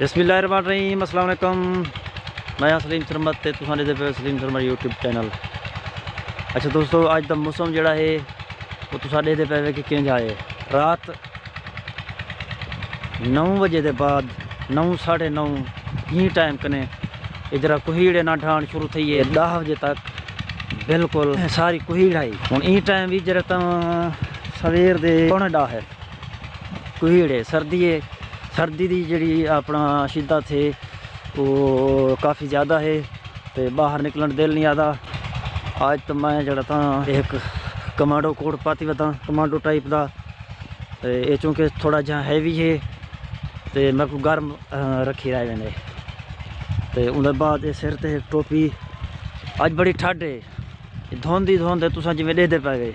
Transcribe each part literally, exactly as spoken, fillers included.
بسم اللہ الرحمن الرحیم، السلام علیکم۔ میں ہاں سلیم سرمد تے تساں ݙیہدے پئے سلیم سرمد یوٹیوب چینل۔ اچھا دوستو، اڄ دا موسم جیڑھا ہے، او تساں ݙیہدے پئے وے کہ کینجھا ہے۔ رات نو وڄے دے بعد، نو، ساڑھے نو، ایں ٹائم کنے اے جیڑھا کوہیڑ ہے نا، ڈھاݨ شروع تھئی ہے۔ ݙاہ وڄے تک بالکل ساری کوہیڑ ہئی۔ ہݨ ایں ٹائم وی جیڑھا تاں سویر دے پوݨے ݙاہ ہے، کوہیڑ ہے، سردی ہے۔ سردی دی جیڑھی اپݨا شدت ہے، او کافی زیادہ ہے تے ٻاہر نکلݨ دل نہیں آہدا۔ اڄ تاں میں جیڑھا تاں ہک کمانڈو کوٹ پاتی وداں، کمانڈو ٹائپ دا۔ تے اے چونکہ تھوڑا جہا ہیوی ہے تے میکوں گرم، آ، رکھی رہ ویندے۔ تے اوندے بعد اے سر تے ہک ٹوپی، اڄ بڑی ٹھڈ ہے، دھند ہی دھند ہے، تساں جیویں ݙیہدے پئے وے۔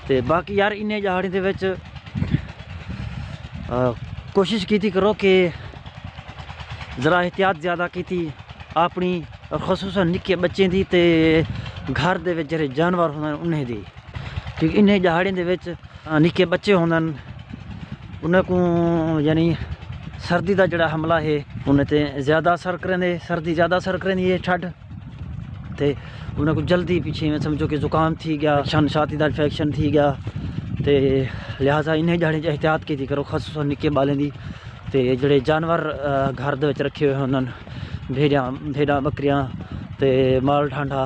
تے باقی یار انہیں ݙیہاڑیں دے وچ، آ، کوشش کیتی کرو کہ ذرا احتیاط زیادہ کیتی اپݨی، اور خصوصاً نکے ٻچیں دی تے گھر دے وچ جیڑھے جانور ہوندے انہیں دی، کیونکہ انہیں ݙیہاڑیں دے وچ، آ، نکے ٻچے ہوندن، انہیں کوں یعنی سردی دا جیڑھا حملہ ہے انہیں تے زیادہ اثر کریندے، سردی زیادہ اثر کریندی ہے، ٹھڈ۔ تے انہاں کوں جلدی پچھے میں سمجھو کہ زکام تھی ڳیا، چھن چھاتی دا انفیکشن تھی ڳیا۔ تے لہٰذا انہیں ݙیہاڑیں اچ احتیاط کیتی کرو، خصوصاً نکے ٻالیں دی۔ تے جیڑھے جانور، آ، گھر دے وچ رکھے ہوئے ہوندن، بھیݙاں، بھیݙاں، ٻکریاں تے مال ڈھانڈا،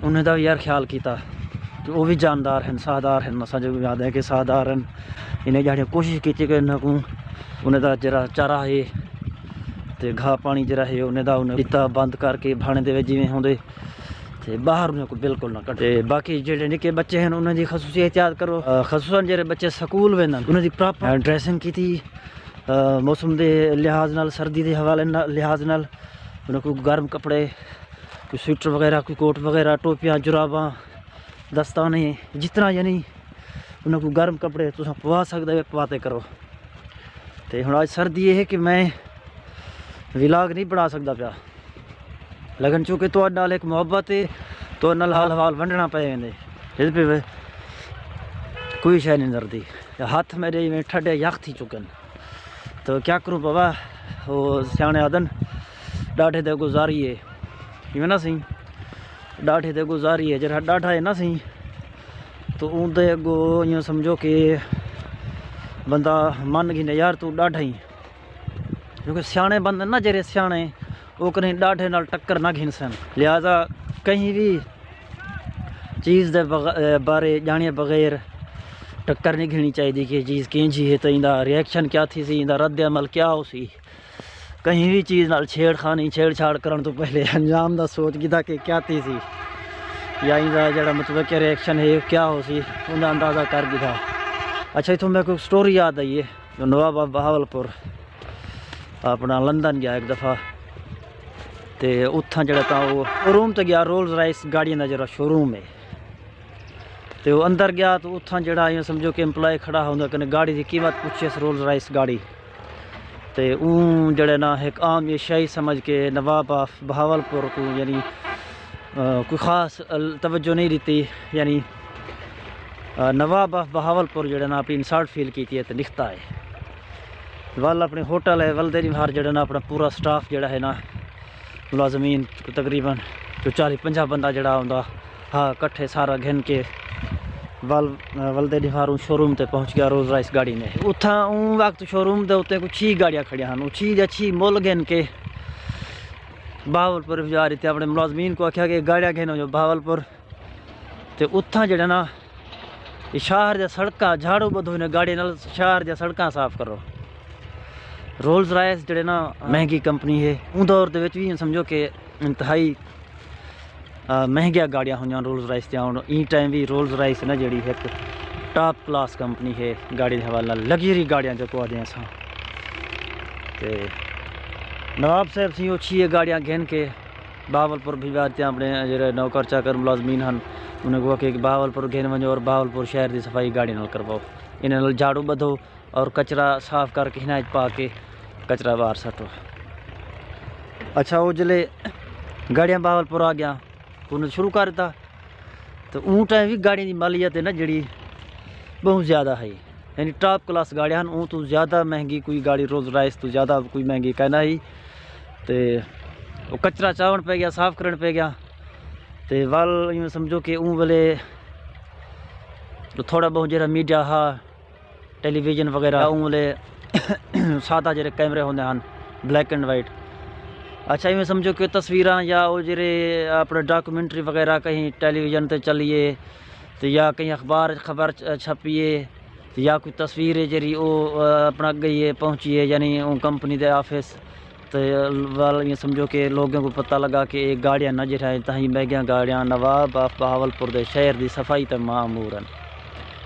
انہیں دا وی یار خیال کیتا کہ او وی جاندار ہن، ساہدار ہن۔ اساں جو یاد ہے کہ ساہدار ہن۔ انہیں ݙیہاڑیں کوشش کیتی کہ انہاں کوں، انہیں دا جیڑھا چارہ ہے تے گھاہ پاݨی جیڑھا ہے، انہیں دا انہیں ݙتا بند کر کے بھاݨے دے وچ جیویں ہوندے تے ٻاہر انہیں کوں بالکل نہ کڈھو۔ تے باقی جیڑھے نکے ٻچے ہن، انہیں دی خصوصی احتیاط کرو۔ آ، خصوصاً جیڑھے ٻچے سکول ویندن، انہیں دی پراپر ڈریسنگ کیتی، آ، موسم دے لحاظ نال، سردی دے حوالے نال، لحاظ نال انہیں کوں گرم کپڑے، کوئی سویٹر وغیرہ، کوئی کوٹ وغیرہ، ٹوپیاں، جراباں، دستانے، جتنا یعنی انہاں کوں گرم کپڑے تساں پوا سڳدے وے، پواتے کرو۔ تے ہݨ اڄ سردی اے ہے کہ میں ولاگ نہیں بݨا سڳدا پیا، لیکن چونکہ تہاݙے نال ہک محبت ہے، تہاݙے نال حال احوال ونڈݨا پئے ویندے۔ ݙیہدے پئے وے، کوئی شے نہیں نظردی۔ ہتھ میݙے ایویں ٹھڈے یخ تھی چکن۔ تو کیا کروں بابا، او سیاݨے آہدن، ݙاڈھے دے اڳوں زاری ہے، ایویں نا سئیں؟ ݙاڈھے دے اڳوں زاری ہے، جیڑھا ݙاڈھا ہے نا سئیں، تو اوندے اڳوں ایویں سمجھو کہ بندہ من گھنے، یار توں ݙاڈھا ہی۔ کیونکہ سیاݨے بندے نا، جیڑھے سیاݨے، او کہیں ݙاڈھے نال ٹکر نہ گھنسن۔ لہٰذا کہیں وی چیز دے بغ-، اے، بارے ڄاݨے بغیر ٹکر نہیں گھنݨی چاہیدی کہ چیز کینجھی ہے، تے ایندا ریئیکشن کیا تھیسی، ایندا رد عمل کیا ہوسی۔ کہیں وی چیز نال چھیڑ خانی، چھیڑ چھاڑ کرݨ توں پہلے انجام دا سوچ گھدا کہ کیا تھیسی، یا ایندا جیڑھا متوقع ریئیکشن ہے کیا ہوسی، اوندا اندازہ کر گھدا۔ اچھا، اتھوں میکوں ہک سٹوری یاد آئی ہے۔ جو نواب آف بہاول پور اپݨا لندن ڳیا ہک دفعہ، تے اتھاں جیڑھا تاں او شو روم تے ڳیا، رولز رائس گاڑیاں دا جیڑھا شو روم ہے، تے او اندر ڳیا تے اتھاں جیڑھا ایویں سمجھو کہ ایمپلائی کھڑا ہوندا، کنے گاڑی دی قیمت پچھیس، رولز رائس گاڑی، تے اوں جیڑھے نا ہک عام ایشائی سمجھ کے نواب آف بہاول پور کوں یعنی، آ، کوئی خاص ال-، توجہ نہیں ݙتی، یعنی، آ، نواب آف بہاول پور جیڑھا نا اپݨی انسلٹ فیل کیتی ہے تے نکھتا ہے۔ ول اپݨے ہوٹل ہے، ول دے ݙیہاڑ جیڑھا نا اپݨا پورا سٹاف جیڑھا ہے نا، ملازمین تقریباً جو چالیہہ پنجاہ بندہ جیڑھا ہوندا ہا، کٹھے سارا گھن کے ول، ول دے ݙیہاڑ اوں شو روم تے پہنچ ڳیا رولز رائس گاڑی نے۔ اتھاں اوں وقت شو روم دے اتے کوئی چھی گاڑیاں کھڑیاں ہن، او چھی دے چھی مل گھن کے بہاول پور بازار تے اپݨے ملازمین کوں آکھیا کہ گاڑیاں گھن ونڄو بہاول پور۔ تے اتھاں جیڑھا نا، اے شہر دیاں سڑکاں جھاڑو ٻدھو انہیں گاڑیاں نال، شہر دیاں سڑکاں صاف کرو۔ رولز رائس جیڑھے نا مہنگی کمپنی ہے، اوں دور دے وچ وی سمجھو کہ انتہائی، آ، مہنگیاں گاڑیاں ہوندیاں رولز رائس دیاں۔ ہݨ ایں ٹائم وی رولز رائس نا جیڑھی ہک ٹاپ کلاس کمپنی ہے گاڑی دے حوالے نال، لگژری گاڑیاں جیکوں آہدے اساں۔ تے نواب صاحب سی او چھی گاڑیاں گھن کے بہاول پور بھجوا ݙتیاں۔ اپݨے جیڑھے نوکر چاکر ملازمین ہن، انہیں کوں آکھیا کہ بہاول پور گھن ونڄو اور بہاول پور شہر دی صفائی گاڑی نال کرواؤ، انہیں نال جھاڑو ٻدھو اور کچرا صاف کر کے ہناں اچ پا کے کچرا ٻاہر سٹو۔ اچھا، او جلے گاڑیاں بہاول پور آ ڳیاں، انہیں شروع کر ݙتا، تے اوں ٹائم وی گاڑیاں دی مالیت ہے نا جیڑھی، ٻہوں زیادہ ہئی۔ یعنی ٹاپ کلاس گاڑیاں ہن، اوں توں زیادہ مہنگی کوئی گاڑی، رولز رائس توں زیادہ کوئی مہنگی کائنا ہئی۔ تے او کچرا چاوݨ پئے ڳیا، صاف کرݨ پئے ڳیا۔ تے ول ایویں سمجھو کہ اوں ویلے تھوڑا بہت جیڑھا میڈیا ہا، ٹیلی ویژن وغیرہ، اوں ویلے سادہ جیڑھے کیمرے ہوندے ہن، بلیک اینڈ وائٹ۔ اچھا، ایویں سمجھو کہ تصویراں یا او جیڑھے اپݨے ڈاکومنٹری وغیرہ کہیں ٹیلی ویژن تے چلیے تے یا کہیں اخبار خبر چ-، چھپیے تے یا کوئی تصویر ہے جیڑھی او، آ، اپݨا ڳئی ہے، پہنچی ہے، یعنی اوں کمپنی دے آفس تے ول ایویں سمجھو کہ لوگوں کو پتہ لگا کہ اے گاڑیاں نہ جیڑھا ہے، تاں ہی مہنگیاں گاڑیاں نواب آف بہاول پور دے شہر دی صفائی تے مامور ہن۔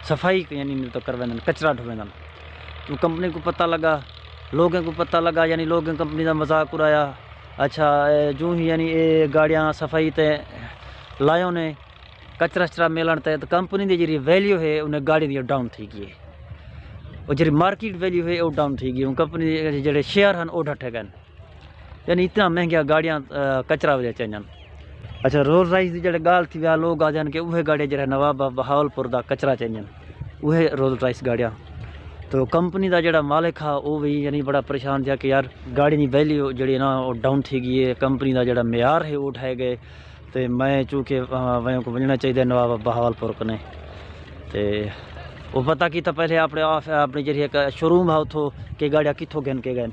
صفائی یعنی تو کرویندن، کچرا ڈھویندن۔ تو کمپنی کو پتہ لگا، لوگوں کو پتہ لگا، یعنی لوگوں کمپنی دا مذاق اڑایا۔ اچھا، اے جوں ہی یعنی اے گاڑیاں صفائی تے لائیوں نے، کچرا شچرا ملݨ تے، تے کمپنی دی جیڑھی ویلیو ہے، انہیں گاڑی دی ڈاؤن تھی ڳئی ہے۔ او جیڑھی مارکیٹ ویلیو ہے، او ڈاؤن تھی ڳئی۔ ہن کمپنی دے جیڑھے شیئر ہن، او ڈھٹے ڳئے۔ یعنی اتنا مہنگیاں گاڑیاں، آ، کچرا وجہ چنڄن۔ اچھا، رولز رائس دی جیڑھے ڳالھ تھی ویا، لوگ آہدن کہ اوہے گاڑیاں جیڑھا نواب بہاول پور دا کچرا چنڄن، اوہے رولز رائس گاڑیاں۔ تو کمپنی دا جیڑھا مالک ہا، او وی یعنی بڑا پریشان تھیا کہ یار، گاڑی دی ویلیو جیڑھی نا، او ڈاؤن تھی ڳئی ہے، کمپنی دا جیڑھا معیار ہے، او ڈھائے ڳئے۔ تے میں چونکہ، آ، ویوں کو ونڄݨا چاہیدا نواب بہاول پور کنے۔ تے او پتہ کیتا پہلے اپݨے آف-، اپݨی جیڑھی ہک شو روم ہا اتھوں کہ گاڑیاں کتھوں گھن کے ڳئن۔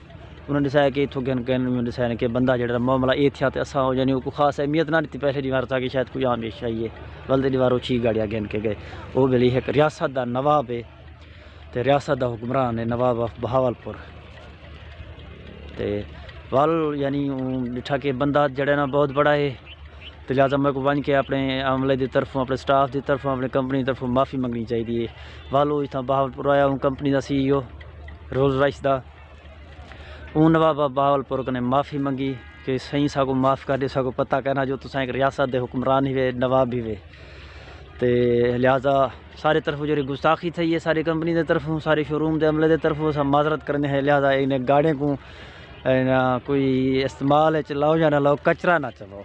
انہاں ݙسایا کہ اتھوں گھن ڳئن، انہاں ݙسایا کہ بندہ جیڑھا معاملہ اے تھیا تے اساں او یعنی اوکوں خاص اہمیت نہ ݙتی پہلے ݙینہہ وار، تاکہ شاید کوئی عام شے آئی ہے۔ ول تے ݙینہہ وار او چھی گاڑیاں گھن کے ڳئے۔ او ویلے ہک ریاست دا نواب ہے۔ تے ریاست دا حکمران ہے نواب آف بہاول پور۔ تے ول یعنی اوں ݙٹھا کہ بندہ جیڑھا نا بہت بڑا ہے، تے لہذا میکوں ونڄ کے اپݨے عملے دی طرفوں، اپݨے سٹاف دی طرفوں، اپݨی کمپنی دی طرفوں معافی منگݨی چاہیدی ہے۔ ول او اتھاں بہاول پور آیا، اوں کمپنی دا سی ای او رولز رائس دا، اوں نواب آف بہاول پور کنے معافی منگی کہ سئیں، ساکوں معاف کر ݙیو، ساکوں پتہ کائنا جو تساں ہک ریاست دے حکمران ہیوے، نواب ہیوے۔ تے لہذا سارے طرفوں جیڑھی گستاخی تھئی ہے، ساری کمپنی دے طرفوں، سارے شو روم دے عملے دے طرفوں اساں معذرت کریندے ہیں۔ لہذا انہیں گاڑیاں کوں، انہاں کوئی استعمال وچ لاؤ یا نہ لاؤ، کچرا نہ چاؤ،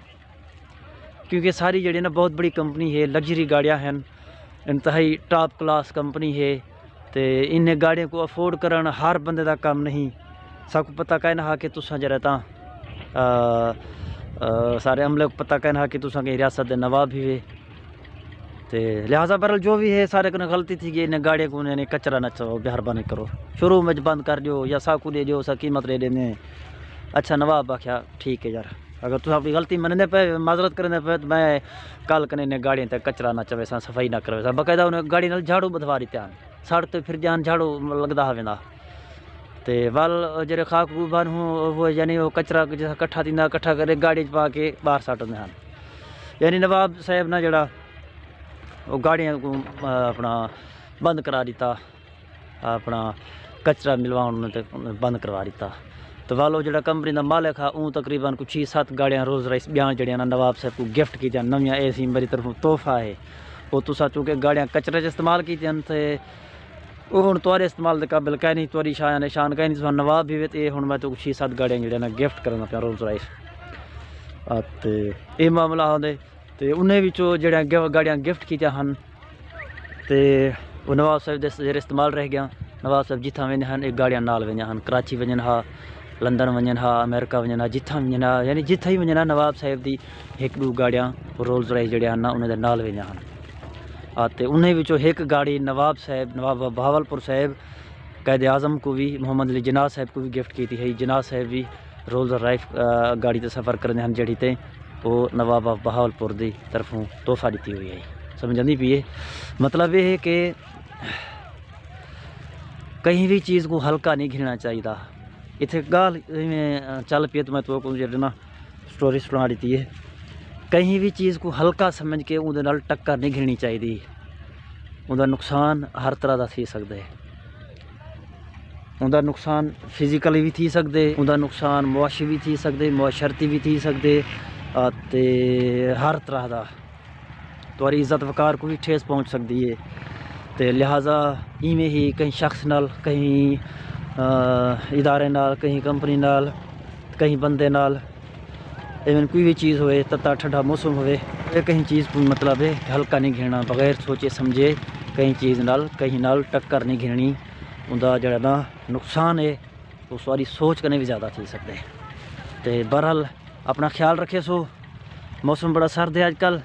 کیونکہ ساری جیڑھی نا بہت بڑی کمپنی ہے، لگژری گاڑیاں ہن، انتہائی ٹاپ کلاس کمپنی ہے۔ تے انہیں گاڑیاں کوں افورڈ کرݨ ہر بندے دا کم نہیں۔ ساکوں پتہ کائنا ہا کہ تساں جیڑھا تاں، آ، آ، سارے عملے کوں پتہ کائنا ہا کہ تساں کہیں ریاست دے نواب ہیوے۔ تے لہذا بہرحال جو وی ہے، سارے کنے غلطی تھی ڳئی، انہیں گاڑیاں کوں یعنی کچرا نہ چاؤ، مہربانی کرو۔ شو روم وچ بند کر ݙیو یا ساکوں ݙے ݙیو، اساں قیمت ݙے ݙیندے ہیں۔ اچھا، نواب آکھیا، ٹھیک ہے یار، اگر تساں اپݨی غلطی منیندے پئے، معذرت کریندے پئے، تے میں کل کنے انہیں گاڑیاں تے کچرا نہ چویساں، صفائی نہ کرویساں۔ باقاعدہ انہیں گاڑی نال جھاڑو ٻدھوا ݙتے ہن۔ سڑک تے پھر جان جھاڑو لڳدا ہا ویندا۔ تے ول جیڑھے خاک غبار ہوں، وہ یعنی وہ کچرا جیسا کٹھا تھیندا، کٹھا کرے گاڑی چ پا کے ٻاہر سٹ ݙیندے ہن۔ یعنی نواب صاحب نا جیڑھا، وہ گاڑیاں کوں، آ، اپݨا بند کرا ݙتا، اپݨا کچرا ملواوݨ تے بند کروا ݙتا۔ تے ول او جیڑھا کمپنی دا مالک ہا، اوں تقریباً کوئی چھی ست گاڑیاں رولز رائس ٻیاں جیڑھیاں نا نواب صاحب کوں گفٹ کیتیاں، نویاں، اے سی میری طرفوں تحفہ ہے۔ او تساں چونکہ گاڑیاں کچرے چ استعمال کیتیاں تے او ہݨ تہاݙے استعمال دے قابل کائنی، تہاݙی شان نشان کائنی، تساں نواب ہیوے تے اے ہݨ میں تہاکوں چھی ست گاڑیاں جیڑھیاں نا گفٹ کریندا پیاں، رولز رائس۔ آ، تے اے معاملہ ہوندے۔ تے انہیں وچوں جیڑھیاں گ-، گاڑیاں گفٹ کیتیاں ہن، تے او نواب صاحب دے زیر استعمال رہ ڳیاں۔ نواب صاحب جتھاں ویندے ہن، اے گاڑیاں نال ویندیاں ہن، کراچی ونڄن ہا، لندن ونڄن ہا، امریکہ ونڄن ہا، جتھاں ونڄن ہا، یعنی جتھاں ہی ونڄن ہا، نواب صاحب دی ہک ݙو گاڑیاں رولز رائس جیڑھیاں ہن نا، انہیں دے نال ویندیاں ہن۔ آ، تے انہیں وچوں ہک گاڑی نواب صاحب، نواب بہاول پور صاحب، قائد اعظم کوں وی، محمد علی جناح صاحب کوں وی گفٹ کیتی ہئی۔ جناح صاحب وی رولز رائس، آ، گاڑی تے سفر کریندے ہن، جیڑھی تے او نواب آف بہاول پور دی طرفوں تحفہ ݙتی ہوئی ہئی۔ سمجھ آندی پئی ہے؟ مطلب اے ہے کہ کہیں وی چیز کوں ہلکا نہیں گھنݨا چاہیدا۔ اتھے ڳالھ ایویں چل پئی ہے، تے میں تہاکوں جیڑھا نا سٹوری سݨا ݙتی ہے۔ کہیں وی چیز کوں ہلکا سمجھ کے اوندے نال ٹکر نہیں گھنݨی چاہیدی۔ اوندا نقصان ہر طرح دا تھی سڳدا ہے۔ اوندا نقصان فزیکلی وی تھی سڳدے، اوندا نقصان معاشی وی تھی سڳدے، معاشرتی وی تھی سڳدے، آ، تے ہر طرح دا۔ تہاݙی عزت وقار کوں وی ٹھیس پہنچ سڳدی ہے۔ تے لہٰذا ایویں ہی کہیں شخص نال، کہیں، آ، ادارے نال، کہیں کمپنی نال، کہیں بندے نال، ایون کوئی وی چیز ہووے، تتا ٹھڈا موسم ہووے، اے کہیں چیز کوں مطلب ہے کہ ہلکا نہیں گھنݨا، بغیر سوچے سمجھے کہیں چیز نال، کہیں نال ٹکر نہیں گھننی۔ اوندا جڑا نا نقصان ہے، وہ ساری سوچ کنے بھی زیادہ تھی سکدے۔ تے بہرحال، اپنا خیال رکھے سو۔ موسم بڑا سرد ہے اج کل،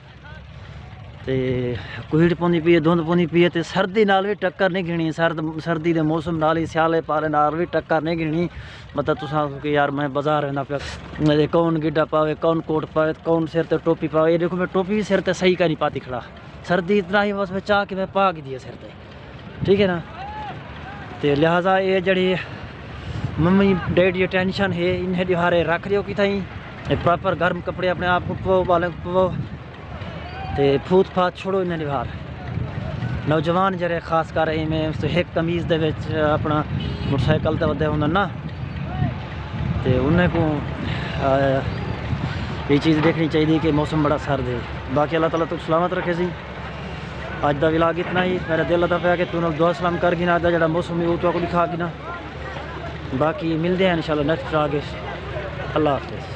تے کوہیڑ پوندی پئی ہے، دھند پوندی پئی ہے، تے سردی نال بھی ٹکر نہیں گھننی۔ سرد، سردی دے موسم نال ہی سیالے پارے نال بھی ٹکر نہیں گھننی۔ مطلب، تساں آکھو کہ یار، میں بازار ویندا پیا، اے کون گڈا پاوے، کون کوٹ پاوے، کون سر تے ٹوپی پاوے۔ یہ دیکھو، میں ٹوپی بھی سر تے صحیح کائنی پاتی کھڑا۔ سردی اتنا ہی بس میں چاہ کے میں پا گھدی ہے سر تے، ٹھیک ہے نا؟ تے لہٰذا یہ جڑی ممی ڈیڈی ٹینشن ہے، انہیں ڈیوارے رکھ دیو کتھائیں۔ اے پراپر گرم کپڑے اپنے آپ کو پو، بالیں کو پو، تے پھوت پھات چھوڑو انہیں ڈیوار۔ نوجوان جڑے خاص کر ایویں اس ہک قمیض دے وچ اپنا موٹر سائیکل تے ودے ہوندن نا، تے انہیں کو، آ، یہ چیز دیکھنی چاہیے کہ موسم بڑا سرد ہے۔ باقی اللہ تعالیٰ تک سلامت رکھے سی۔ اج دا ولاگ اتنا ہی۔ میرا دل ادا پیا کہ توں نال دعا سلام کر گھنا، اج دا جڑا موسم ہے، وہ تو کو دکھا گھنا۔ باقی ملدے ہیں انشاءاللہ نیکسٹ ولاگ وچ۔ اللہ حافظ۔